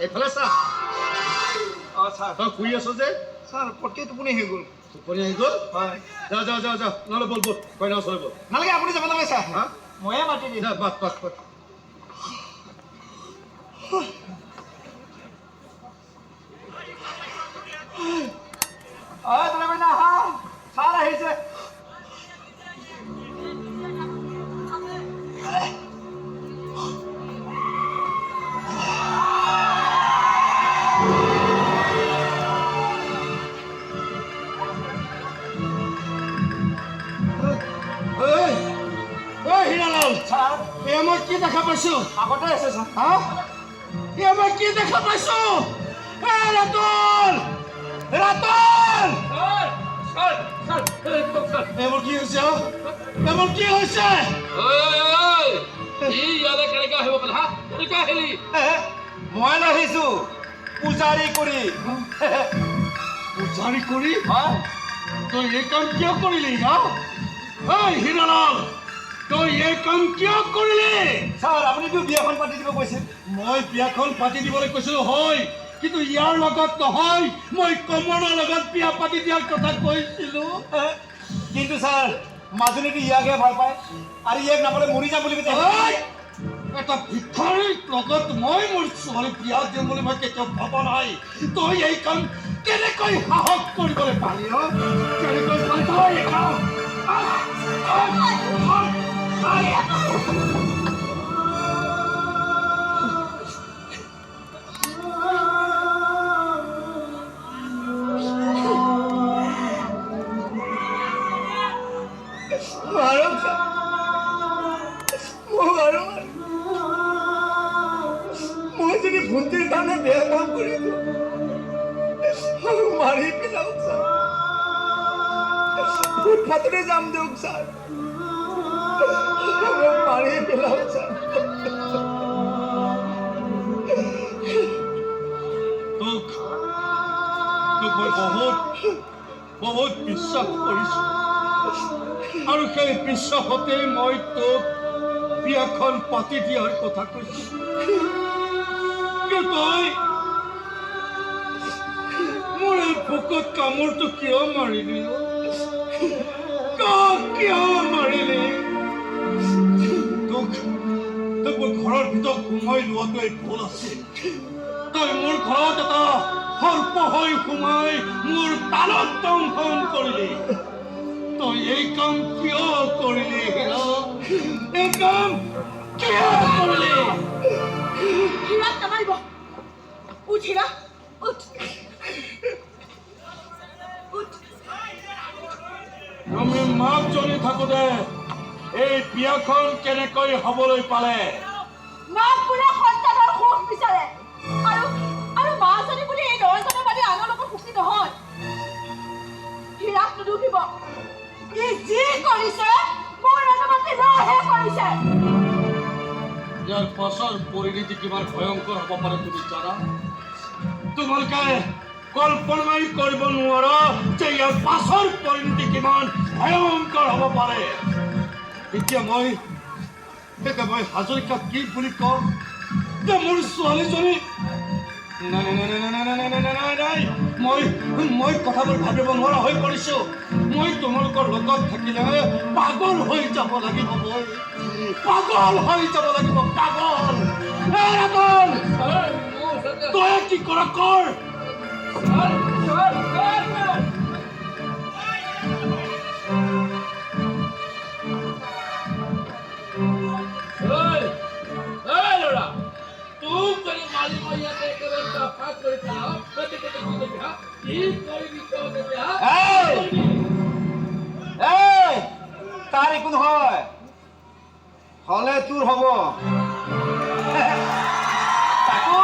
এইফালে চা। অঁ ছাৰ। তই শুই আছ যে? ছাৰ, পটকৈ টোপনি আহি গ'ল। টোপনি আহি গ'ল? হয়। যা যা যা যা, নহ'লে বল বল, কইনা ওচৰলৈ বল। নালাগে, আপুনি যাব নালাগে ছাৰ। হা? ময়ে মাতি দিম। যা, বাট বাট বাট। অঁ, তোলা কইনা আহা, ছাৰ আহিছে। ঐ ঐ হীৰালাল। ছাৰ। এই মই কি দেখা পাইছো? আগতে আছে ছাৰ। হা, এই মই কি দেখা পাইছো? এ Ratul, Ratul! Sir, sir, sir. এইবোৰ কি হৈছে অ? এইবোৰ কি হৈছে? ঐ ঐ, ই ইয়ালৈ কেনেকৈ আহিব পালে হা? কেনেকৈ আহিলি? মই আহিছো পূজাৰী কৰি। পূজাৰী কৰি? হয়। তই এই কাম কিয় কৰিলি হা? ঐ হীৰালাল, তই এই কাম কিয় কৰিলি? ছাৰ, আপুনিতো বিয়াখন পাতি দিব কৈছিল। মই বিয়াখন পাতি দিবলৈ কৈছিলো হয়, কিন্তু ইয়াৰ লগত নহয়। মই কমলৰ লগত বিয়া পাতি দিয়াৰ কথা কৈছিলো। কিন্তু ছাৰ, মাজুলীটো ইয়াকহে ভাল পায় আৰু ইয়াক নাপালে মৰি যাম বুলি কৈছে। ঐ, এটা ভিক্ষাৰীৰ লগত মই মোৰ ছোৱালী বিয়া দিম বুলি মই কেতিয়াও ভবা নাই। তই এই কাম কেনেকৈ সাহস কৰিবলৈ পালি অ? কেনেকৈ পালি তই এই কাম? আহ, আহ, আহ, আহ। মাৰক ছাৰ, মোক আৰু মাৰক। মই যদি ভণ্টিৰ কাৰণে বেয়া কাম কৰিছো, মাৰি পেলাওক ছাৰ। ফুটপাথতে যাম দিয়ক ছাৰ, মোক মাৰি পেলাওক ছাৰ। তোক তোক মই বহুত বহুত বিশ্বাস কৰিছো আৰু সেই বিশ্বাসতেই মই তোক বিয়াখন পাতি দিয়াৰ কথা কৈছো। কিন্তু তই মোৰ এই বুকুত কামোৰটো কিয় মাৰিলি অ? কিয় মাৰিলি? তোক তোক মোৰ ঘৰৰ ভিতৰত সোমাই লোৱাটোৱেই ভুল আছিল। তই মোৰ ঘৰত এটা সৰ্প হৈ সোমাই মোৰ তালত দংশন কৰিলি। তই এই কাম কিয় কৰিলি হীৰা? এই কাম কিয় কৰিলি? হীৰাক নামাৰিব। উঠ হীৰা, উঠ উঠ। তুমি মাকজনী থাকোঁতে এই বিয়াখন কেনেকৈ হ'বলৈ পালে? মাক বোলে সন্তানৰ সুখ বিচাৰে আৰু আৰু মাজনী বুলি এই ল'ৰাজনৰ বাদে আনৰ লগত সুখী নহয়। হীৰাক নুদুখিব। ই যি কৰিছে, মোৰ অনুমতি লৈহে কৰিছে। ইয়াৰ পাছৰ পৰিণতি কিমান ভয়ংকৰ হ'ব পাৰে তুমি জানা? তোমালোকে কল্পনাই কৰিব নোৱাৰা যে ইয়াৰ পাছৰ পৰিণতি কিমান ভয়ংকৰ হ'ব পাৰে। এতিয়া মই হাজৰিকাক কি বুলি কম যে মোৰ ছোৱালীজনী? নাই নাই নাই নাই নাই নাই নাই নাই নাই নাই, মই মই কথাবোৰ ভাবিব নোৱাৰা হৈ পৰিছোঁ। মই তোমালোকৰ লগত থাকিলে পাগল হৈ যাব লাগিব। মই পাগল হৈ যাব লাগিব, পাগল। এ ৰাতুল, ছাৰ, মোৰ ওচৰতে। তই কি কৰা কৰ। Sir, sir, sir, sir. ঐ ঐ ল'ৰা, তোক যদি মাৰি মই ইয়াতে একেবাৰে চাফা কৰি পেলাওঁ, তই তেতিয়া কি কৰিবি হা? কি কৰিবি তই তেতিয়া হা? এই! এই, তাৰ একো নহয়, হ'লে তোৰ হ'ব। তাকো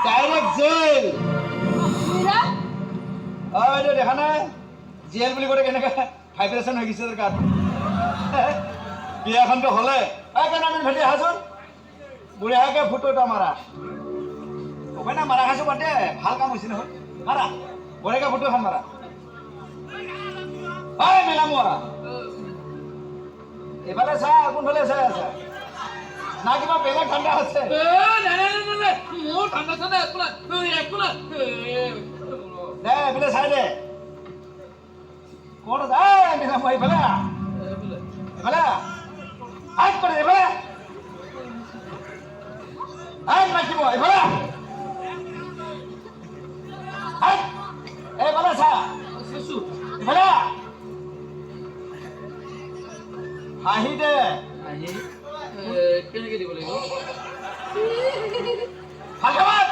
ডাইৰেক্ট জেল। হীৰা। অ, এইটো দেখা নাই, জেল বুলি কওঁতে কেনেকৈ ভাইব্ৰেশ্যন হৈ গৈছে তোৰ গাত। বিয়াখনতো হ'লে। এই কেইটামান ভাইটি আহাচোন, বঢ়িয়াকে ফটো এটা মাৰা। হ'ব না, মাৰা খাইছো, বাদ দে, ভাল কাম হৈছে নহয়। মাৰা, বঢ়িয়াকে ফটো এখন মাৰা। ঐ মেলা মোৱা, এইফালে চা, কোনফালে চাই আছা? না কিবা বেলেগ ঠাণ্ডা আছে? এ, নাই নাই নাই নাই, মোৰ ঠাণ্ডা ঠাণ্ডা একো নাই, একো নাই। এ, দে, এইফালে চাই দে। ক'ত আছে? এই, মিছামুৱা, এইফালে আহ। এইফালে। এইফালে আহ। আহ, ক'ত আছে? এইফালে আহ। আহ, মাইকীমুৱা, এইফালে আহ। আহ, এইফালে চা। চাইছো। এইফালে আহ। হাঁহি দে। হাঁহি কেনেকে দিব লাগিব? ভালকে মাত।